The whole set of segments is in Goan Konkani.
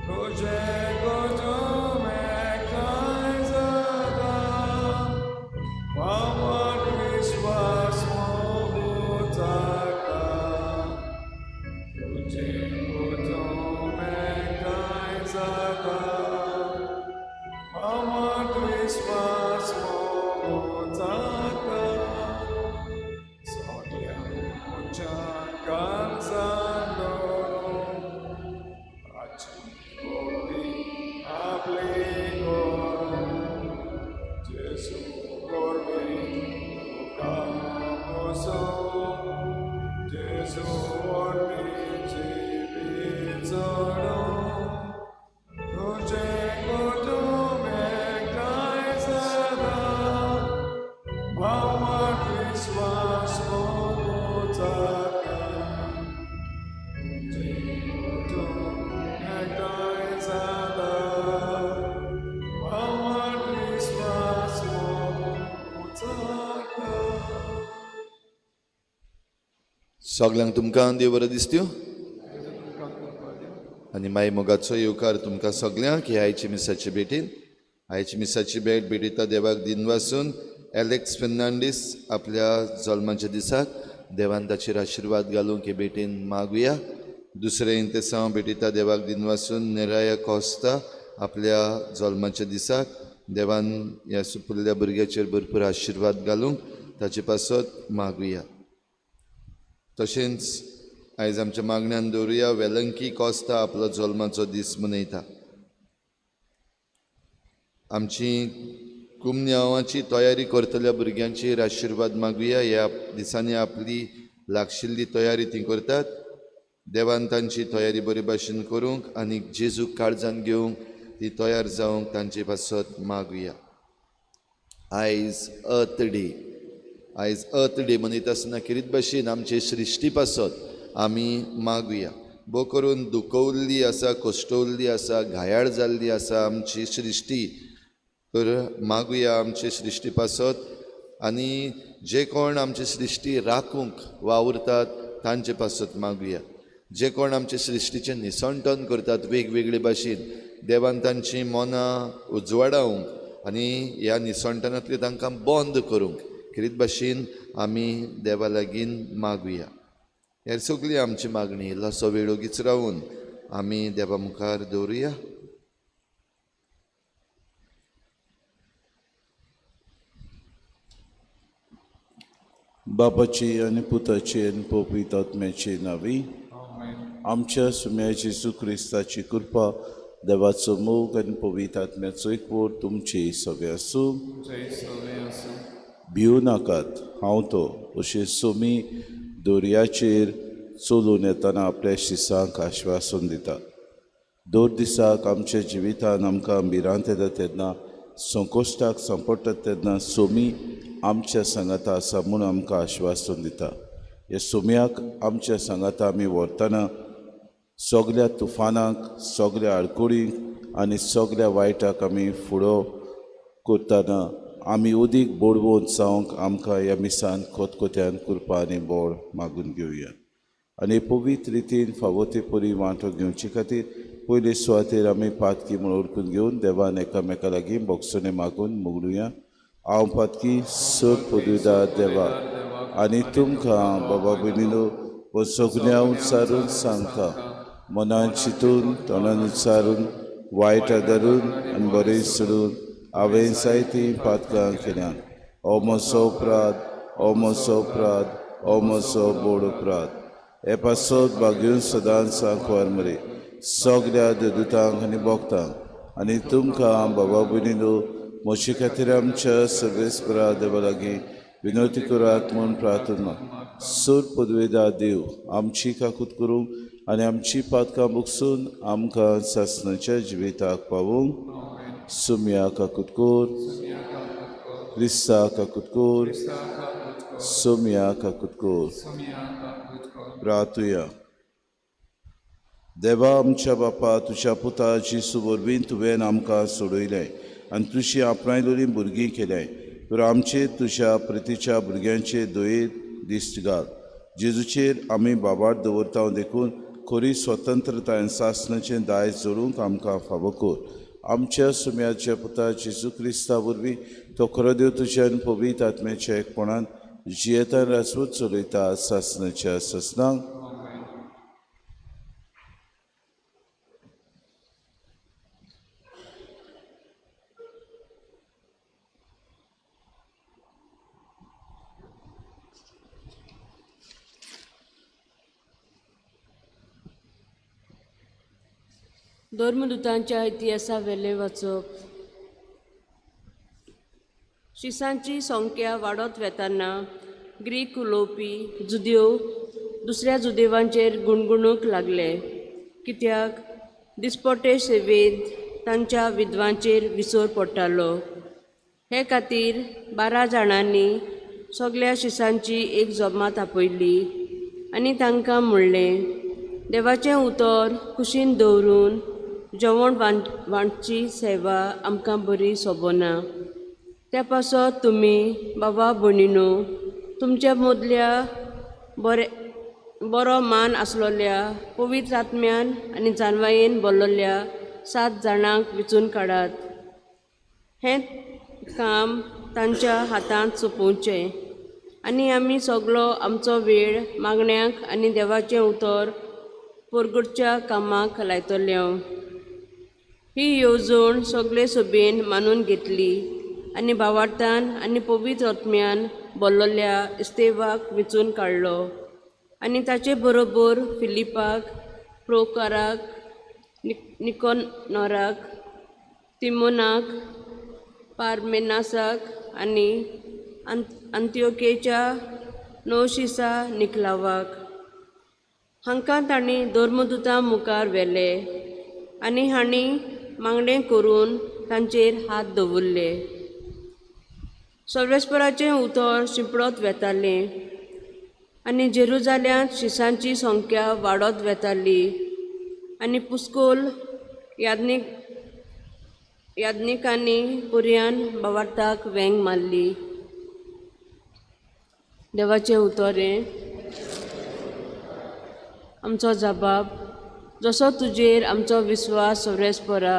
तुझे कुटुंब एकठांय जाता, फावट विश्वास मोगू ताका. तुझे कुटुंब एकठांय जाता, फावट विश्वास मोगू ताका. सगळ्या मनशांक काळजान धरून ताची भक्ती आपली करून, जेजू वरवीं तुका पुसूं, जेजू वरवीं जिवीत जोडूं. तुझे कुटुंब एकठांय जाता, फावट विश्वास मोगू ताका. तुझे कुटुंब एकठांय जाता, फावट विश्वास मोगू ताका. सगल्यांक तुमकां देव बरो दिसत्यो आनी माई मोगाचो येवकार तुमकां सगल्यांक हे आयची मिसाची भेटीन. आयची मिसाची भेट भेटयता देवाक दिनवासून एलेक्स फेर्नांडीस आपल्या जल्माच्या दिसाक देवान ताचेर आशिर्वाद घालूंक हे भेटीन मागुया. दुसरें इंतेसांव भेटयता देवाक दिनवासून नेराया कोस्ता आपल्या जल्माच्या दिसाक देवान ह्या सुपुल्ल्या भुरग्याचेर भरपूर आशिर्वाद घालूंक ताचे पासत मागुया. तशेंच आयज आमच्या मागण्यान दवरुया वेलंकी कोस्ता आपलो जल्माचो दीस मनयता. आमची कुमन्यांवाची तयारी करतल्या भुरग्यांचेर आशिर्वाद मागुया. ह्या दिसांनी आपली लागशिल्ली तयारी ती करतात. देवान तांची तयारी बरे भाशेन करूंक आनी जेजूक काळजान घेवंक ती तयार जावंक तांचे पासत मागुया. आयज अर्थ डे. आयज अर्थ डे मनयता आसतना खेरीत भाशेन आमचे सृश्टी पासत आमी मागुया. भोव करून दुखवल्ली आसा, कश्टवल्ली आसा, घायाळ जाल्ली आसा आमची सृश्टी, तर मागुया आमचे सृश्टी पासत आनी जे कोण आमची सृश्टी राखूंक वावुरतात तांचे पासत मागुया. जे कोण आमचे सृश्टीचें निसंटन करतात वेगवेगळे भाशेन देवान तांचीं मनां उजवाडावंक आनी ह्या निसंटनांतली तांकां बंद करूंक खेरीत भाशेन आमी देवा लागीं मागुया. ह्या सगळी आमची मागणी इल्लोसो वेळ ओगीच रावून आमी देवा मुखार दवरुया. बापाची आनी पुताची आनी पवित्र आत्म्याची नावी. आमच्या सुम्या जेजू क्रिस्ताची कृपा, देवाचो मोग आनी पवित्र आत्म्याचो एकवट तुमचे सगळे आसूं. तुमचे सगळे आसूं. भिवू नाकात, हांव तो अशें सोमी दोरयाचेर चलून येतना आपल्या शिसांक आश्वासन दिता. दर दिसाक आमच्या जिवितान आमकां भिरांत येता तेन्ना, संकोश्टाक सांपडटात तेन्ना सोमी आमच्या सांगाता आसा म्हूण आमकां आश्वासन दिता. ह्या सोम्याक आमच्या सांगाता आमी व्हरतना सगल्या तुफानाक, सगल्या आडकुळींक आनी सगल्या वायटाक आमी फुडो करतना आमी उदीक बोडवोन जावंक आमकां ह्या मिसान खोतखोत्यान कृपा आनी बोळ मागून घेवया. आनी पवित्र रितीन फावो ते परी वांटो घेवचे खातीर पयले सुवातेर आमी पातकी म्हूण वळखून घेवन देवान एकामेका लागीं बोगसणे मागून मुगडुया. हांव पातकी सर पदवीदार देवा आनी तुमकां बाबा भयणीनो हो सगळ्या उच्चारून सांगता, मनान चिंतून, तोंडान उच्चारून, वायट आदारून आनी बरें सोडून हांवें जायतीं पातकां केल्यात. हो म्हजो अपराध, हो म्हजो अपराध, हो म्हजो बोड अपराध. हे पासत भाग्यून सदांच सांकवार मरे सगल्या देदुतांक आनी भोगतांक आनी तुमकां बाबा भयणीनो म्हजे खातीर आमच्या सर्वेस्परा देवा लागीं विनवती करात म्हूण प्रार्थना. सूर पदवेदा देव आमची काकूत करूंक आनी आमची पातकां बुकसून आमकां सासणाच्या जिविताक पावोवंक. सुमया काकूत कर, क्रिस्ता काकूत कर, सोमया काकूत कर. प्रार्थुया. देवा आमच्या बापा, तुज्या पुता जेजू वरवीं तुवें आमकां सोडयलें आनी तुजी आपणायलेलीं भुरगीं केल्याय, तर आमचे तुज्या प्रितीच्या भुरग्यांचे दयेर दिश्ट घाल. जेजूचेर आमी बाबार दवरता देखून खरी स्वतंत्रताय सासणाचें दायज जोडूंक आमकां फावो कर. आमच्या सुम्याच्या पुता जेजू क्रिस्ता वरवीं तो खरो देव तुज्या आनी पवित्र आत्म्याच्या एकपणान जियेतान राजवट चलयता सासणाच्या सासणाक. धर्मदूतांच्या इतिहासा वेलें वाचप. शिसांची संख्या वाडत वेताना ग्रीक उलोवपी जुदेव दुसऱ्या जुदेवांचेर गुणगुणूंक लागले, कित्याक दिसपटे सेवेंत तांच्या विद्वांचेर विसर पडटालो. हे खातीर 12 जाणांनी सगल्या शिसांची एक जमात आपयली आनी तांकां म्हणलें, देवाचें उतर कुशीन दवरून जेवण वांटची सेवा आमकां बरी सोबना. त्या पासत तुमी बाबा भयणीनो तुमच्या मदल्या बरो मान आसलोल्या पवित्र आत्म्यान आनी जानवायेन बोल्लोल्या 7 जाणांक विचून काडात. हें काम तांच्या हातांत सोंपोवचें आनी आमी सगलो आमचो वेळ मागण्यांक आनी देवाचें उतर परगटच्या कामाक लायतले. ही येवजण सगळे सभेन मानून घेतली आनी भावार्थान आनी पवित्र आत्म्यान बोल्लोल्या इस्तेवाक विचून काडलो आनी ताचे बरोबर फिलिपाक, प्रोकाराक, निकोनोराक, तिमोनाक, पारमेनासाक आनी अंत्योकेच्या नवशिसा निकलावाक. हांकां तांणी धर्मदूतां मुखार व्हेले आनी हांणी मागणें करून तांचेर हात दवरले. सर्वेस्पराचें उतर शिंपडत वेतालें आनी जेरुजाल्यांत शिसांची संख्या वाडत वेताली आनी पुस्कोल याज्ञिकांनी पुर्यान भावार्थाक वेंग मारली. देवाचें उतर हें. आमचो जबाब, जसो तुजेर आमचो विस्वास सर्वेस्परा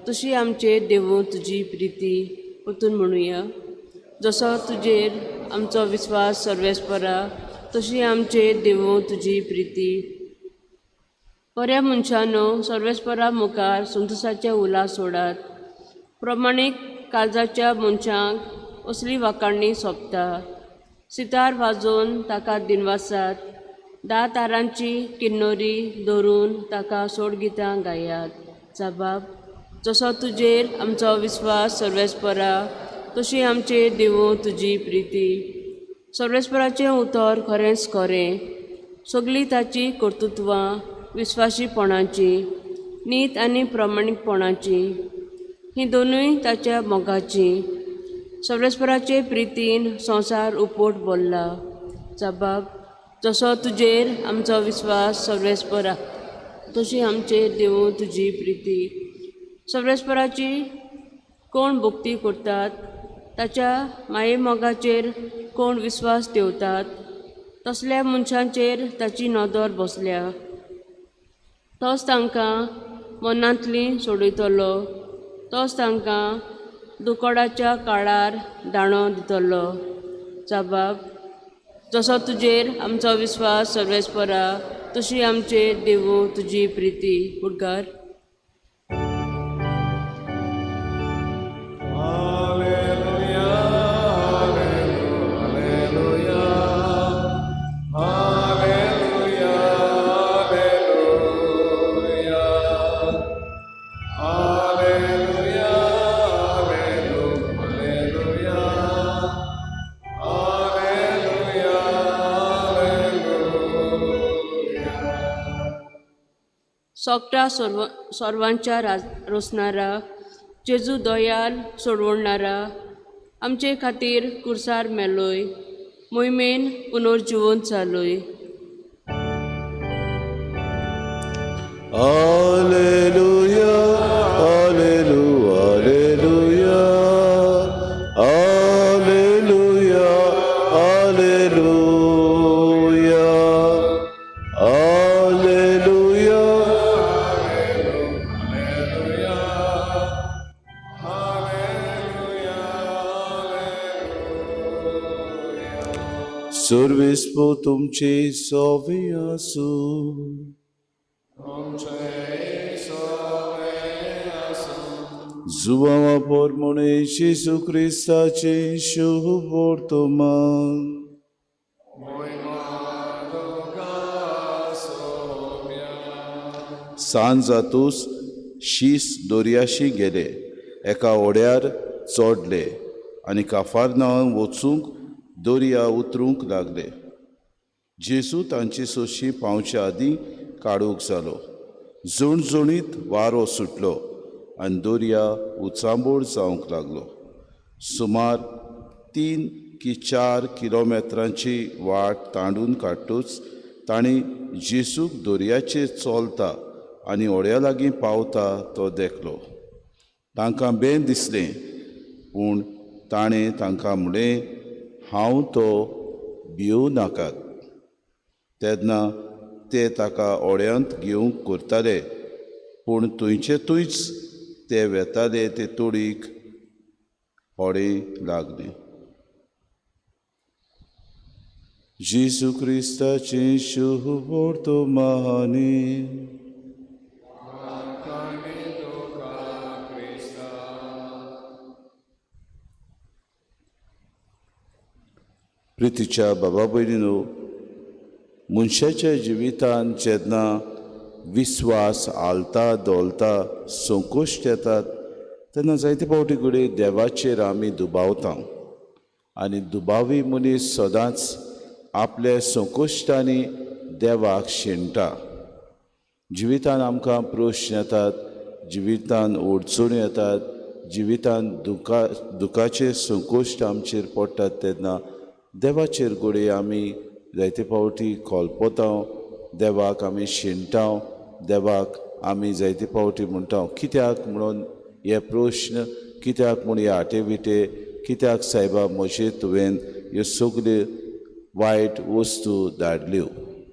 तशी आमचेर देवूं तुजी प्रिती. परतून म्हणुया, जसो तुजेर आमचो विस्वास सर्वेस्परा तशी आमचेर देवूं तुजी प्रिती. बऱ्या मनशानो सर्वेस्परा मुखार संतोशाचे उलास सोडात. प्रमाणीक काळजाच्या मनशांक असली वाखाणणी सोंपता. सितार वाजोवन ताका दिनवासात, 10 तारांची किन्नोरी धरून ताका सोडगितां गायात. जबाब, जसो तुजेर आमचो विस्वास सर्वेस्परा तशी आमचेर देवूं तुजी प्रिती. सर्वेस्पराचें उतर खरेंच खरें, सगळीं ताची कर्तृत्वां विस्वाशीपणाची, नीत आनी प्रमाणीकपणाची, हीं दोनूय ताच्या मोगाचीं. सर्वेस्पराचे प्रितीन संवसार उपोट भरला. जबाब, जसो तुजेर आमचो विस्वास सर्वेस्परा तशी आमचेर देवूं तुजी प्रिती. सर्वेस्पराची कोण भक्ती करतात, ताच्या मायेमोगाचेर कोण विस्वास ठेवतात, तसल्या मनशांचेर ताची नदर बसल्या. तोच तांकां मनांतली सोडयतलो, तोच तांकां दुकळाच्या काळार दाणो दितलो. जबाब, जसो तुजेर आमचो विस्वास सर्वेस्परा तशी आमचेर देवूं तुजी प्रिती. उडगार. सोगटा सर्वांच्या रोसणारा जेजू दयाल सोडवणारा आमचे खातीर कुर्सार मेलोय, मोहिमेन पुनर्जिवन जालोय. Alleluia, alleluia, alleluia, alleluia, alleluia, alleluia, सर्वेस्पो तुमचे सोवे आसूं. जुवावा पोरमोणे जेजू क्रिस्ताचें शुभ वर्तमान. सांज जातूच शीस दर्याशी गेले, एका होड्यार चोडले आनी काफारनांव वचूंक दर्या उतरूंक लागले. जेजू तांचे सोशी पावचे आदीं काडूंक जालो. झणझणीत वारो सुटलो आनी दर्या उचांबळ जावंक लागलो. सुमार 3 की 4 किलोमेत्रांची वाट तांडून काडटूच तांणी जेजूक दर्याचेर चलता आनी होड्या लागीं पावता तो देखलो. तांकां बें दिसलें, पूण ताणें तांकां म्हणलें, हांव तो, भिवूं नाकात. तेन्ना ते ताका होड्यांत घेवंक करताले, पूण थंयचे थंयच ते वेताले ते तोडीक होडें लागलें. जेजू क्रिस्ताचें शुभ वर्तमान. प्रितीच्या बाबा भयणीनो, मनशाच्या जिवितान जेन्ना विस्वास हालता धोलता, संकश्ट येतात, तेन्ना जायते फावटी घडये देवाचेर आमी दुबावता आनी दुबावी मनीस सदांच आपल्या संकश्टांनी देवाक शेणटा. जिवितान आमकां प्रश्न येतात, जिवितान अडचण्यो येतात, जिवितान दुखाचे संकश्ट आमचेर पडटात, तेन्ना देवाचेर घडये आमी जायते फावटी कोलपता, देवाक आमी शिणटा, देवाक आमी जायते फावटी म्हणटा कित्याक म्हणून हे प्रश्न, कित्याक म्हूण हे आटे विटे, कित्याक सायबा म्हजे तुवें ह्यो सगल्यो वायट वस्तू धाडल्यो.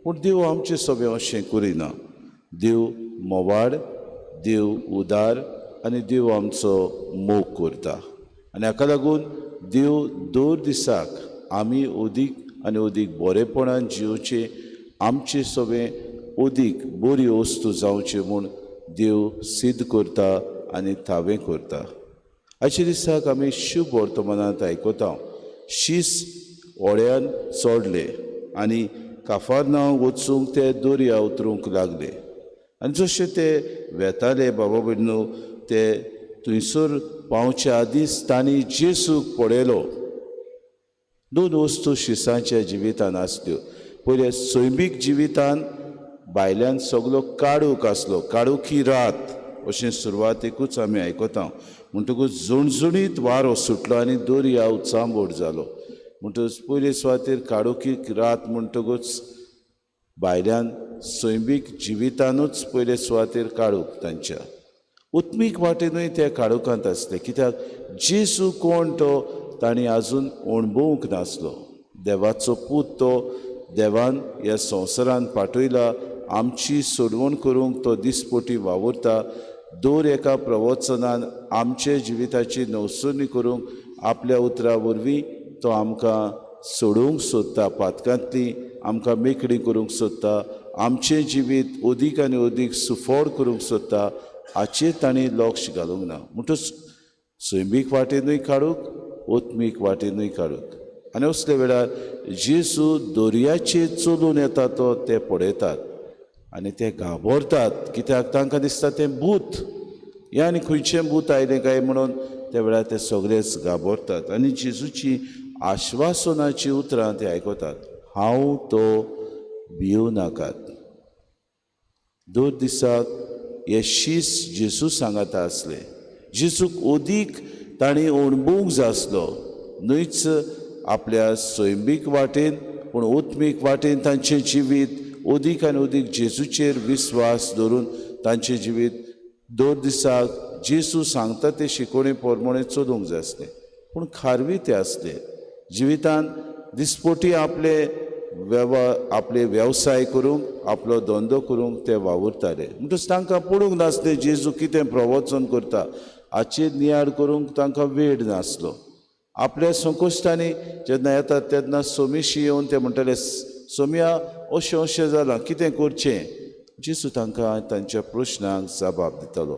पूण देव आमचें सगळें अशें करिना. देव मोवाड, देव उदार आनी देव आमचो मोग करता आनी हाका लागून देव दर दिसाक आमी अदीक आनी अदीक बरेपणान जिवचें, आमचें सगळें अदीक बरी वस्तू जावची म्हूण देव सिद्ध करता आनी थावें करता. आयच्या दिसाक आमी शुभ वर्तमानांत आयकता, शीस होड्यान चोडले आनी काफारनांव वचूंक ते दर्या उतरूंक लागले. आनी जशे ते वेताले बाबा भयणीनो, ते थंयसर पावच्या आदींच तांणी जेजूक पळयलो. 2 वस्तू शिसांच्या जिवितान आसल्यो. पयले सैमीक जिवितान भायल्यान सगलो काळोख आसलो, काळोखी रात अशें सुरवातेकूच आमी आयकता. म्हणटकूच झणझणीत वारो सुटलो आनी दर्या उचांबळ जालो. म्हणटकूच पयले सुवातेर काळोखी रात म्हणटकूच भायल्यान सैमीक जिवितानूच पयले सुवातेर काळोख तांच्या. उत्मीक वाटेनूय ते काळोखांत आसले, कित्याक जेजू कोण तो तांणी आजून अणभवूंक नासलो. देवाचो पूत तो देवान ह्या संवसारान पाठयला, आमची सोडवण करूंक तो दिसपोटी वावुरता. दर एका प्रवचनान आमचे जिविताची नवसरणी करूंक आपल्या उतरां वरवीं तो आमकां सोडोवंक सोदता, पातकांतली आमकां मेकळी करूंक सोदता, आमचें जिवीत अदीक आनी अदीक सुफळ करूंक सोदता. हाचेर तांणी लक्ष घालूंक ना. म्हणटच सैमीक वाटेनूय काडूंक, ओत्मीक वाटेनूय काडूंक. आनी असल्या वेळार जेजू दर्याचेर चलून येता तो ते पळयतात आनी ते घाबरतात, कित्याक तांकां दिसता तें भूत, हें आनी खंयचें भूत आयलें काय म्हणून त्या वेळार ते सगळेच घाबरतात आनी जेजूची आश्वासनाची उतरां ते आयकतात, हांव तो, भिवूं नाकात. दर दिसाक हे शीस जेजू सांगाता आसले. जेजूक अदीक तांणी अणभवूंक जाय आसलो, न्हयच आपल्या सैमीक वाटेन पूण ओत्मीक वाटेन तांचें जिवीत अदीक आनी अदीक जेजूचेर विस्वास धरून तांचें जिवीत दर दिसाक जेजू सांगता ते शिकोवणे प्रमाणे चलूंक जाय आसलें. पूण खारवी ते आसले, जिवितान दिसपोटी आपले आपले वेवसाय करूंक, आपलो धंदो करूंक ते वावुरताले. म्हणटच तांकां पडूंक नासलें जेजू कितें प्रवचन करता हाचेर नियाळ करूंक तांकां वेळ नासलो. आपल्या संकश्टांनी जेन्ना येतात तेन्ना सोमीशी येवन ते म्हणटाले, सोमया अशें अशें जालां, कितें करचें? जेजू तांकां तांच्या प्रश्नांक जबाब दितालो.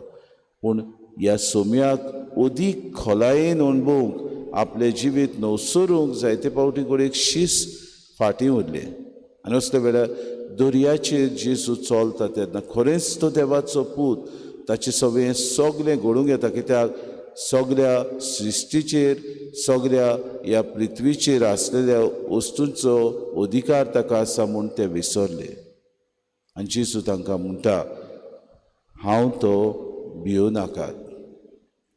पूण ह्या सोमयाक अदीक खोलायेन अणभवूंक, आपलें जिवीत नवसरूंक जायते फावटी घडयेक शीस फाटीं उरलें. आनी असल्या वेळार दर्याचेर जेजू चलता तेन्ना खरेंच तो देवाचो पूत, ताचे सगळें सगळें घडूंक येता, कित्याक सगळ्या सृश्टीचेर, सगळ्या ह्या पृथ्वीचेर आसलेल्या वस्तूंचो अधिकार ताका आसा म्हूण ते विसरले. आनी जेजू तांकां म्हणटा, हांव तो, भियो नाकात.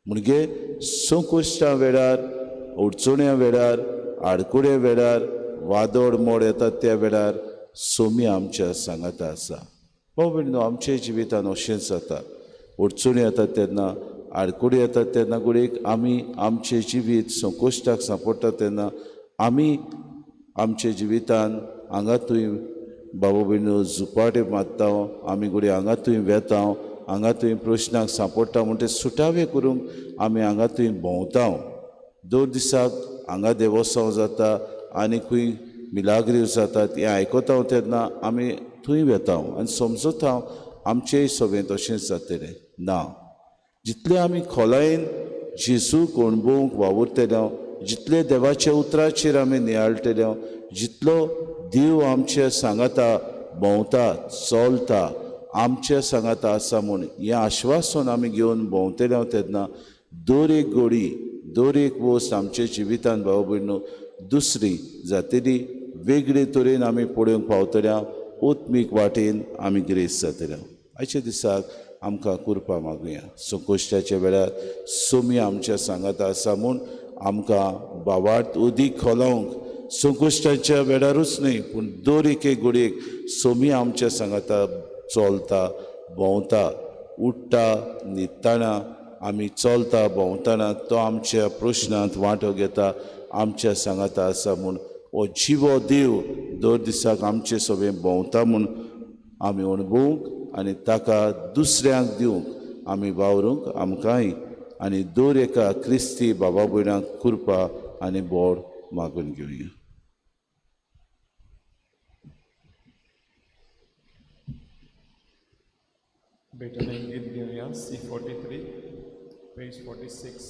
म्हणजे संकश्टां वेळार, अडचण्या वेळार, आडकुड्या वेळार, वादळ मोड येतात त्या वेळार सोमी आमच्या सांगाता आसा. भाव भयणीनो, आमच्या जिवितान अशेंच जाता. अडचणी येतात तेन्ना, आडकुडी येतात तेन्ना घडयेक आमी आमचें जिवीत संकश्टाक सांपडटा तेन्ना आमी आमच्या जिवितान हांगा थंय बाबा भयणीनो झुपाटे मारता, आमी घडये हांगा थंय वेता, हांगा थंय प्रश्नाक सांपडटा म्हूण ते सुटावे करूंक आमी हांगा थंय भोंवता. दर दिसाक हांगा देवोत्सव जाता आनी खंय मिलाग्रीव जातात हें आयकता तेन्ना आमी थंय वेता आनी समजता आमचेय सगळें तशेंच जातलें. ना, जितलें आमी खोलायेन जेजूक अणभवूंक वावुरतले, जितले देवाच्या उतराचेर आमी नियाळटले, जितलो देव आमच्या सांगाता भोंवता, चलता, आमच्या सांगाता आसा म्हूण हें आश्वासन आमी घेवन भोंवतले तेन्ना दर एक घडी, दर एक वस्त आमच्या जिवितान भाव भयणीनो दुसरी जातली, वेगळे तरेन आमी पळोवंक पावतले, आत्मीक वाटेन आमी ग्रेस जातले. आयच्या दिसाक आमकां कृपा मागुया. संकश्टाच्या वेळार सोमी आमच्या सांगाता आसा म्हूण आमकां बावार्थ अदीक खोलोवंक, संकश्टाच्या वेळारूच न्हय पूण दर एके घडयेक सोमी आमच्या सांगाता चलता, भोंवता, उठ्ठा, न्हिदतना आमी चलता भोंवतना तो आमच्या प्रश्नांत वांटो घेता, आमच्या सांगाता आसा म्हूण हो जिवो देव दर दिसाक आमचे सगळें भोंवता म्हूण आमी अणभवूंक आनी ताका दुसऱ्यांक दिवंक आमी वावरूंक आमकांय आनी दर एका क्रिस्ती बाबा भयणांक कृपा आनी बोड मागून घेवया. भेटणे गीत घेवया, C 43, page 46.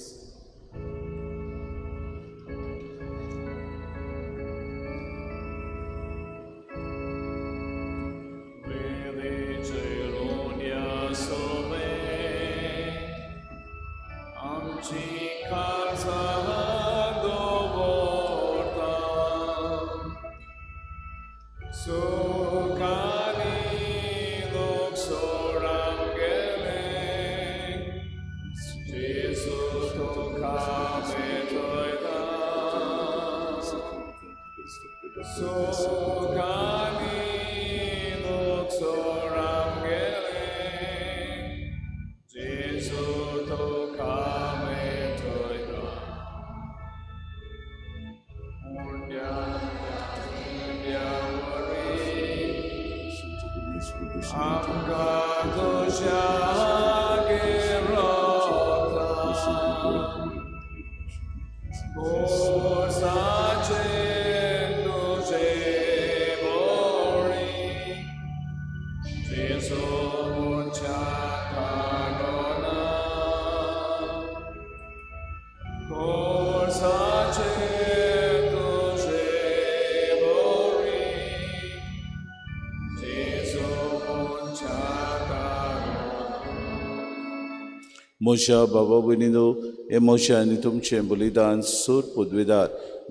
म्हज्या बाबा भयणीनो, हे म्हजें आनी तुमचें बलिदान सूर पदवेदार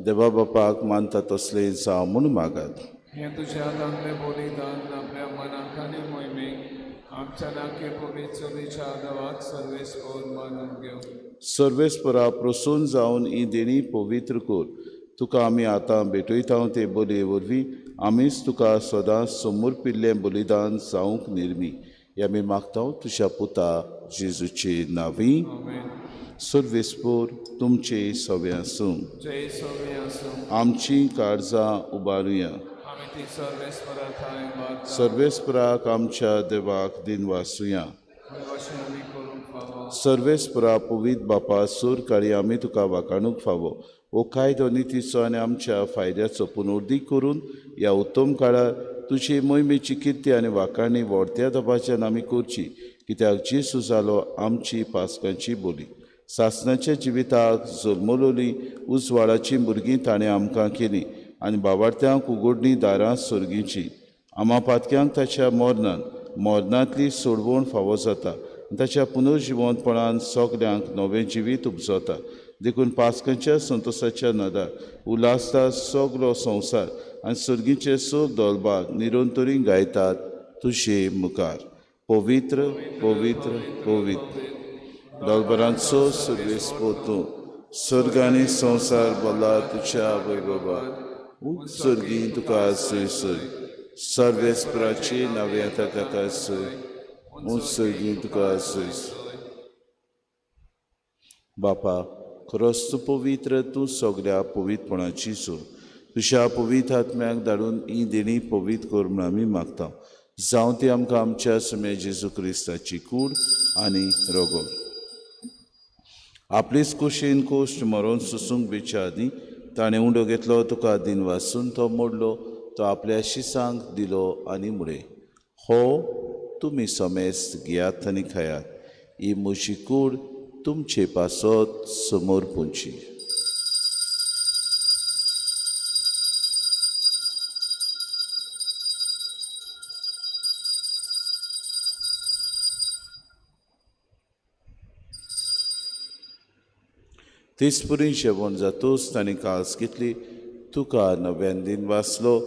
देवा बापाक मानता तसलें जावं म्हूण मागात. हें तुज्या हातांतलें बलिदान आपल्या मनाक आनी मोहिमेक आमच्या नाके पवित्र चलीच्या आदावाक सर्वेस्पर मानून घेवं. सर्वेस्परा प्रसून जावन ही देणी पवित्र कर. तुका आमी आतां भेटयता ते बलये वरवीं आमीच तुका सदां समर्पिल्लें बलिदान जावंक निर्मी. हे आमी मागता तुज्या पुता जेजूचे नांवी. सर्वेस्पर तुमचे सवे आसूं. आमची काळजां उबारुया. सर्वेस्पराक आमच्या देवाक दिनवासुया. सर्वेस्परा पवित्र बापा, सूर काळी आमी तुका वाखाणूंक फावो. हो कायदो नितीचो आनी आमच्या फायद्याचो पुनरुद्दीक करून ह्या उत्तम काळार तुजी मोहिमेची किर्ती आनी वाखाणी व्हडत्या दबाज्यान आमी करची, कित्याक जेजू जालो आमची पास्कांची बोली. सासणाच्या जिविताक जल्मलोली उजवाडाची भुरगीं ताणें आमकां केली आनी बाबार्थ्यांक उगडली दारां सर्गीची. आमा पातक्यांक ताच्या मरणान मरणांतली सोडवण फावो जाता आनी ताच्या पुनर्जिवंतपणान सगल्यांक नवें जिवीत उपजता. देखून पास्कांच्या संतोसाच्या नदार उल्हासता सगलो संवसार आनी सर्गीचे सोद दोलबार निरंतरी गायतात तुजे मुखार. पवित्र पवित्र पवित्र दोलबरांचो सर्वेस्पोर तूं, सर्ग आनी संवसार भरला तुज्या वैभवान. सर्गी तुका सोय सोय, सर्वेस्पराची नवे येता ताका सोय, सर्गी तुका सोय. बापा, खरोच तूं पवित्र, तूं सगल्या पवित्रपणाची सोड. तुज्या पवित्र आत्म्याक धाडून ही देणी पवित्र कर म्हूण आमी मागता. जावं ती आमकां आमच्या सुमे जेजू क्रिस्ताची कूड आनी रोगोर. आपलीच कुशीन कोश्ट मरोन सोसूंक बेच्या आदीं ताणें उंडो घेतलो, तुका दिन वासून तो मोडलो, तो आपल्या शिसांक दिलो आनी म्हळें, हो तुमी समेस्त घेयात आनी खायात, ही म्हजी कूड तुमचे पासत समोर पुंची. तेचपरी जेवण जातूच ताणें कास घेतली, तुका नव्यान दिन वाचलो,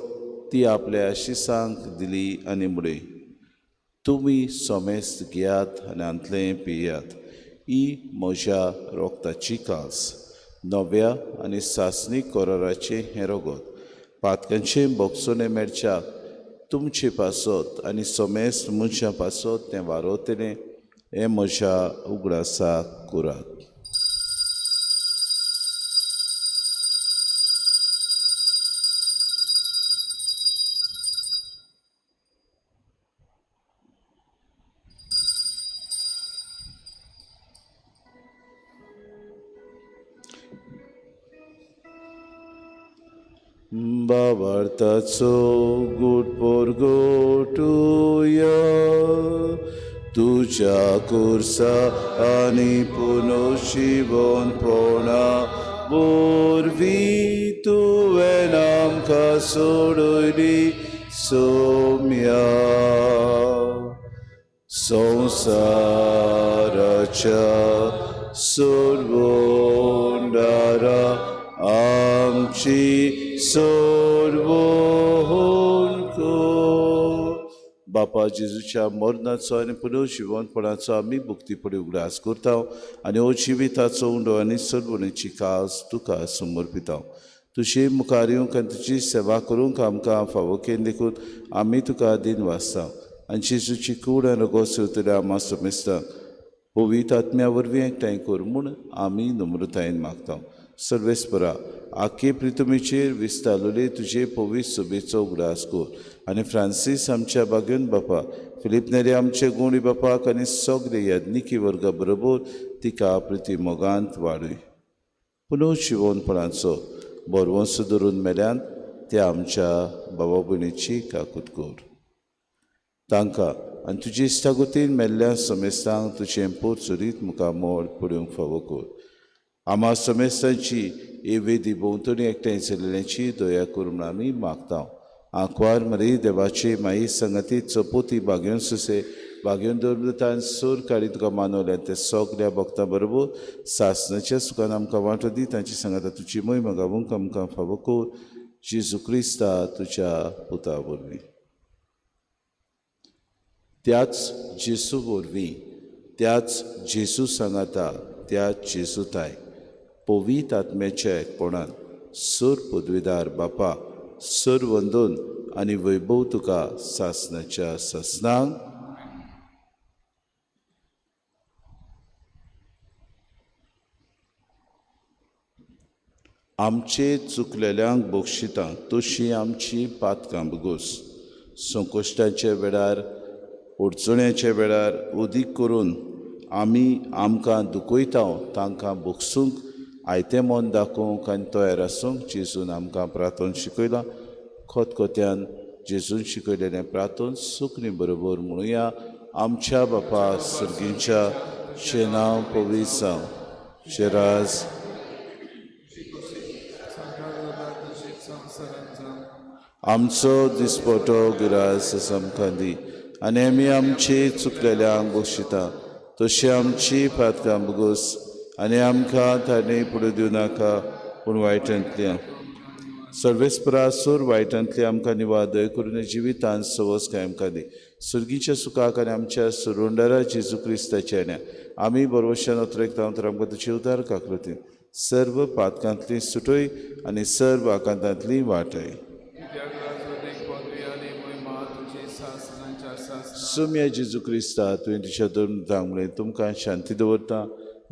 ती आपल्या शिसांक दिली आनी म्हळें, तुमी समेस्त घेयात आनी हांतलें पियात, ही म्हज्या रोगताची कास, नव्या आनी सासणीक कराराचें हें रोगत. पातकांचें भोगसणें मेळच्याक तुमचे पासत आनी समेस्त मनशां पासत तें वारोवतलें, हें म्हज्या उगडासाक करात. बाबार्थाचो गुट पोरगोटुया तुज्या कुर्सा आनी पुनोशिवनपणा वरवीं तुवें आमकां सोडयली सोम्या. संवसाराच्या सोडवणदारा आमची सोडवण कर. बापा, जेजूच्या मरणाचो आनी पुनर्जिवंतपणाचो आमी भक्तीपणी उगडास करता आनी हो जिविताचो उंडो आनी सोडवणेची कास तुका समर्पिता. तुजे मुखार येवंक आनी तुजी सेवा करूंक आमकां फावो केली देखून आमी तुका दिन वाचता आनी जेजूची कूड आनी रगत सेवतल्या आमा समेस्तांक पवित्र आत्म्या वरवीं एकठांय कर म्हूण आमी नम्रतायेन मागता. सर्वेस्परा, आखे प्रितुमेचेर विस्तारलेले तुजे पवित्र सभेचो उगडास कर आनी फ्रांसीस आमच्या बागेवन बापा, फिलीप नेरी आमचे गुणी बापाक आनी सगळे याज्ञिकी वर्गा बरोबर तिका प्रिती मोगांत वाडय. पुनर्जिवनपणाचो बरवंस धरून मेल्यान त्या आमच्या बाबा भयणीची काकूत कर. तांकां आनी तुजी इश्टागतीन मेल्ल्या समेस्तांक तुजें पोरचुरीत मुखार मोड पडूंक फावो कर. आमा समेस्तांची ही वेदी भोंवतणी एकठांय जाल्ल्याची दया कर म्हूण आमी मागता. आंकवार मरी देवाची माई संगती चपोती बागेवन सुसे बागेवन दवरतान सोर काडी तुका मानवल्या ते सगल्या भक्तां बरोबर सासणाच्या सुखान आमकां वांटो दी. तांची सांगाता तुजी मोहिमा गावूंक आमकां फावो कर, जेजू क्रिस्ता तुज्या पुता वरवीं. त्याच जेजू वरवीं, त्याच जेजू सांगाता, त्याच जेजू ताय पवित्र आत्म्याच्या एकपणान सर पदवीदार बापा, सर वंदन आनी वैभव तुका सासणाच्या सासणाक. आमचे चुकलेल्यांक बक्षितां तशी आमची पातकां बगोस. संकश्टाच्या वेळार, अडचण्याच्या वेळार अदीक करून आमी आमकां दुखयता तांकां बगसूंक आयतें मन दाखोवंक आनी तयार आसूंक जेजून आमकां प्रार्थन शिकयलां. खतखत्यान जेजून शिकयलेलें प्रार्थन सुकणी बरोबर म्हणुया. आमच्या बापा सर्गींच्या, तुजें नांव पवित्र जावं, तुजें राज आमचो दिसपटो गिरास आमकां दी आनी आमी आमची चुकलेल्यांक बक्षिता तशी आमची पातकां बगोस आनी आमकां ताणें पुढे दिवं नाका पूण वायटांतल्या सर्वेस्परासूर वायटांतली आमकां निवादय करून जिवितांत सवस काय आमकां दी. सुर्गीच्या सुखाक आनी आमच्या सुरुंडरा जेजू क्रिस्ताच्या येण्या आमी बरोवशान अतरेकता तर आमकां तुजी उदार काकृती सर्व पातकांतली सुटय आनी सर्व आकांतांतली वाटय. सुम्या जेजू क्रिस्ता तुवें तुज्या दोन म्हणलें तुमकां शांती दवरता,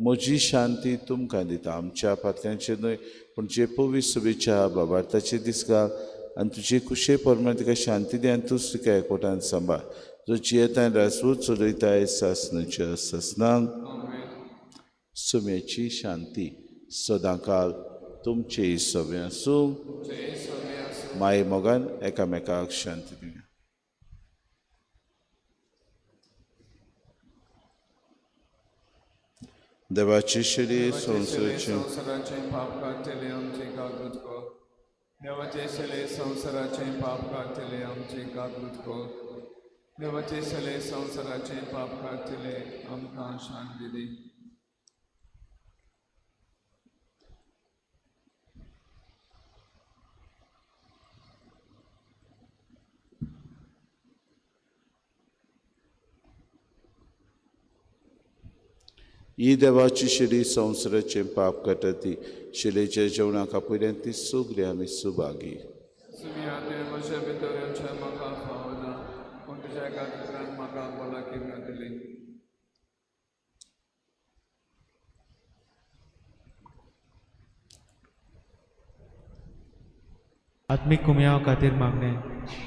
म्हजी शांती तुमकां दिता. आमच्या पातकांचेर न्हय पूण जे पवित्र शुभेच्छा बाबार्थाचे दीस घाल आनी तुजे कुशे प्रमाण तिका शांती दी आनी तूंच तिका एकवटान सांबाळ, जो जियेताय राजवट चलयताय सासणाच्या सासणांक. सुम्याची शांती सदांकाल तुमचे सगळें आसूं. माये मोगान एकामेकाक शांती दिया. देवाची शिरी संवसाराचें पाप काडटले आमचे कागद कर. देवाचे शिले संवसाराचें पाप काडटले आमचे कागद कर. देवाचे शिले संवसाराचें पाप काडटले आमकां शांती दी. ही देवाची शिरी संवसाराचें पाप काडटा ती शिलेच्या जेवणाक आपयल्यान ती सगळी आमी सुभागी. म्हज्या भितर येवचें म्हाका फावना, पूण तुज्या एका दुसऱ्यान म्हाका भलायकी मेळटली. आत्मीक कुमयाव खातीर मागणें.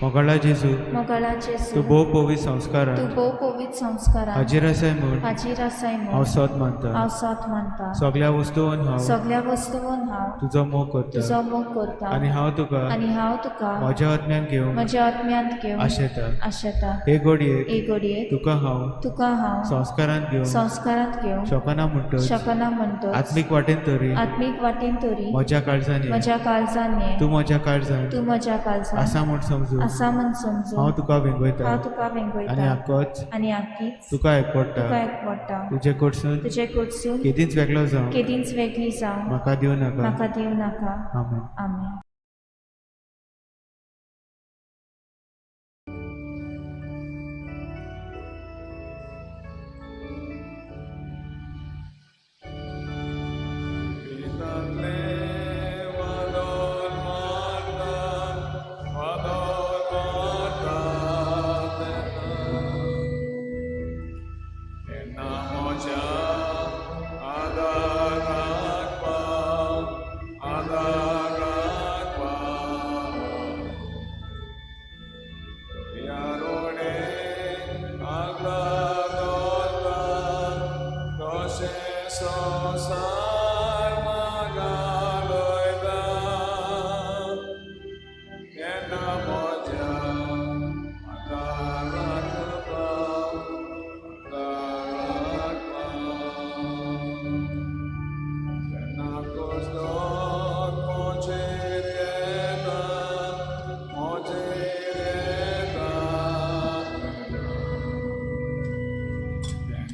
मोगाळा जेजू, मोगाळा जेजू, तूं भोव पवित्र संस्कारान, तूं भोव पवित्र संस्कारान हाजीर आसाय म्हूण, हाजीर आसाय म्हूण हांव सोद मानता, हांव सोद मानता. सगळ्या वस्तून हांव, सगळ्या वस्तून हांव तुजो मोग करता, तुजो मोग करता आनी हांव तुका, आनी हांव तुका म्हज्या आत्म्यान घेवंक, म्हज्या आत्म्यांत घेवंक आशेता, आशेता. हे घडयेक, हे घडयेक तुका हांव, तुका हांव संस्कारांत घेवंक, संस्कारांत घेवंक शकना म्हणटच, शकना म्हणटच आत्मीक वाटेन तरी, आत्मीक वाटेन तरी म्हज्या काळजान, म्हज्या काळजान ये, तूं म्हज्या काळजान, तूं म्हज्या काळजान आसा म्हूण समजून, आसा म्हूण समजून हांव तुका वेंगयता, हांव तुका वेंगयता आनी आकोच, आनी आकीच तुका एकवडटा, तुका एकवडटा. तुजे कडसून, तुजे कडसून केदींच वेगळो जावं, केदींच वेगळी जावं म्हाका दिवं नाका, म्हाका दिवं नाका. आमेन. आमेन.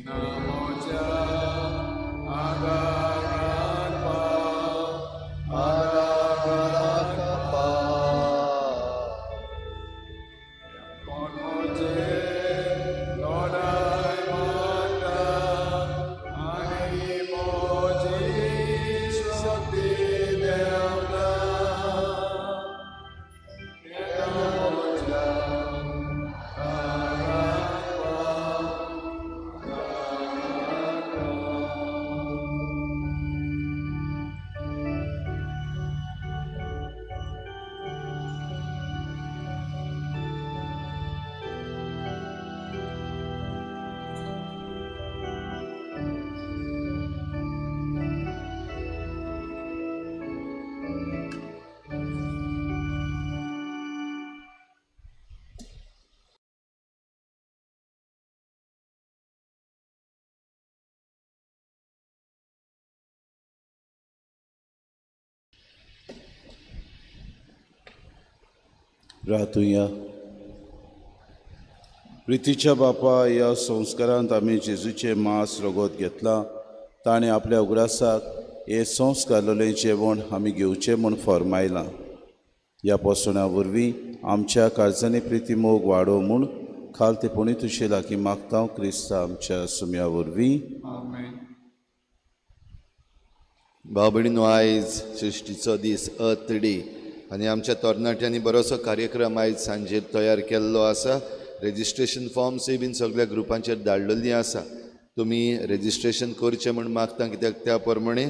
Namo Jai Adar Akbar. प्रार्थुया. प्रितीच्या बापा, ह्या संस्कारांत आमी जेजूचें मांस रगत घेतलां. ताणें आपल्या उगडासाक हें संस्कारलेलें जेवण आमी घेवचें म्हूण फर्मायलां. ह्या पोसवणा वरवीं आमच्या काळजांनी प्रिती मोग वाडोव म्हूण खालतेपणी तुजे लागीं मागता, क्रिस्ता आमच्या सुम्या वरवीं. आमेन. भाव भयणीनो, आयज सृश्टीचो दीस, अर्थ डे, आनी आमच्या तरणाट्यांनी बरोसो कार्यक्रम आयज सांजेर तयार केल्लो आसा. रेजिस्ट्रेशन फॉर्म्सूय बीन सगळ्या ग्रुपांचेर धाडलेलीं आसा. तुमी रेजिस्ट्रेशन करचें म्हूण मागता, कित्याक त्या प्रमाणे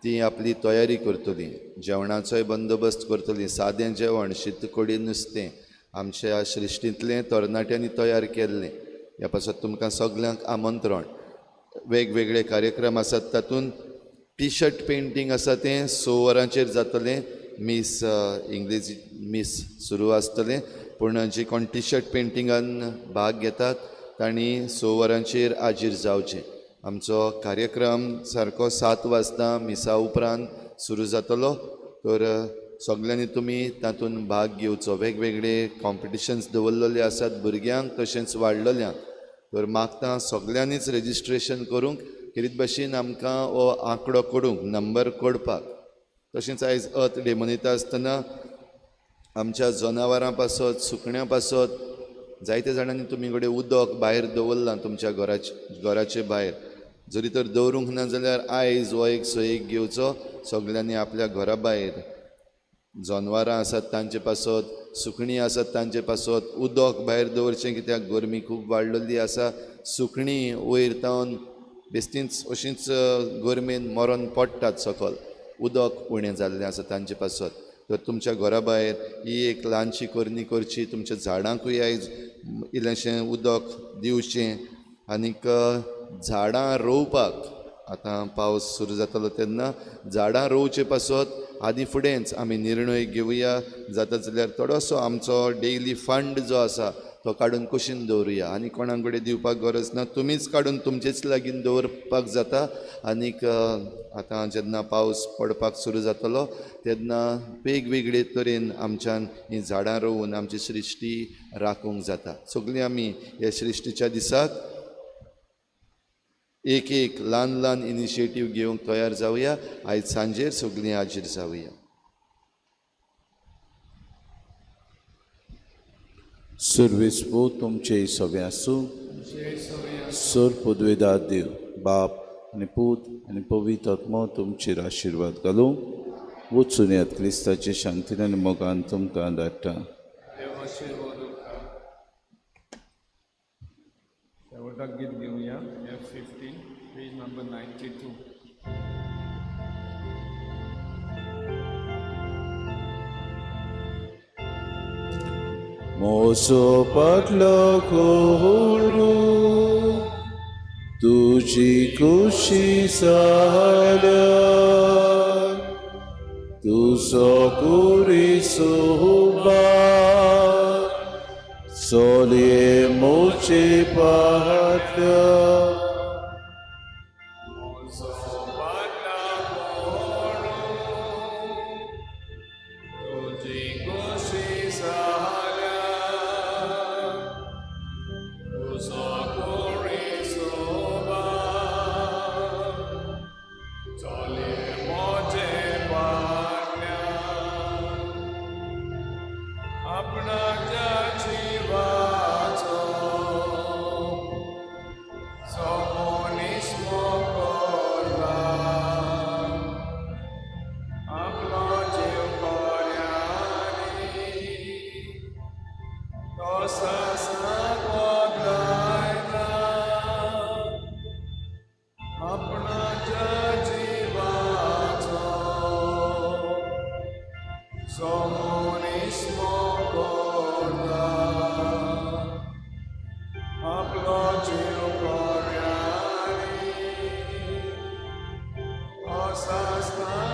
ती आपली तयारी करतली. जेवणाचोय बंदोबस्त करतली. सादें जेवण, शीत कडी नुस्तें आमच्या सृश्टींतलें तरणाट्यांनी तयार केल्लें. ह्या पासत तुमकां सगल्यांक आमंत्रण. वेगवेगळे कार्यक्रम आसात, तातूंत टी शर्ट पेंटींग आसा, तें 6 वरांचेर जातलें. मीस, इंग्लीश मीस सुरू आसतलें, पूण जे कोण टी शर्ट पेंटिंगान भाग घेतात तांणी 6 वरांचेर हाजीर जावचें. आमचो कार्यक्रम सारको 7 वाजता मिसा उपरांत सुरू जातलो. तर सगल्यांनी तुमी तातूंत भाग घेवचो. वेगवेगळे कॉम्पिटिशन्स दवरलेले आसात भुरग्यांक तशेंच वाडलेल्यांक. तर मागता सगल्यांनीच रेजिस्ट्रेशन करूंक, खेरीत भाशेन आमकां हो आंकडो करूंक, नंबर कोडपाक. तशेंच आयज अर्थ डे मनयता आसतना आमच्या जनावरां पासत, सुकण्यां पासत जायते जाणांनी तुमी कडेन उदक भायर दवरलां तुमच्या घराचे भायर. जरी तर दवरूंक ना जाल्यार आयज हो एक सोयीक घेवचो. सगल्यांनी आपल्या घरा भायर जनवरां आसात तांचे पासत, सुकणीं आसात तांचे पासत उदक भायर दवरचें, कित्याक गरमी खूब वाडलेली आसा. सुकणीं वयर तावन बेश्टींच अशींच गरमेन मरोन पडटात सकल, उदक उणें जाल्लें आसा तांचे पासत. तर तुमच्या घरा भायर ही एक ल्हानशी करणी करची. तुमच्या झाडांकूय आयज इल्लेंशें उदक दिवचें. आनीक झाडां रोवपाक आतां पावस सुरू जातलो तेन्ना झाडां रोवचे पासत आदी फुडेंच आमी निर्णय घेवया. जाता जाल्यार थोडोसो आमचो डेली फंड जो आसा तो काडून कुशीन दवरुया आनी कोणाक कडेन दिवपाक गरज ना, तुमीच काडून तुमचेच लागीं दवरपाक जाता. आनीक आतां जेन्ना पावस पडपाक सुरू जातलो तेन्ना वेगवेगळे तरेन आमच्यान हीं झाडां रोवून आमची सृश्टी राखूंक जाता. सगळीं आमी ह्या सृश्टीच्या दिसाक एक एक ल्हान ल्हान इनिशिएटीव घेवंक तयार जावया. आयज सांजेर सगळीं हाजीर जावया. सर्वेस पो तुमचे सगळें आसूं. सर पदवेदार देव बाप आनी पूत आनी पवित्र आत्मो तुमचेर आशिर्वाद घालूं. वचून येत क्रिस्ताचे शांतीन आनी मोगान तुमकां धाडटा. शेवटाक गीत घेवया, F15, page number 92. मोसो पाटलो कोरू तुजी कुशी साल्या, तुजो कुरी सोबा सोले मोचे पाटल्या. Osasna.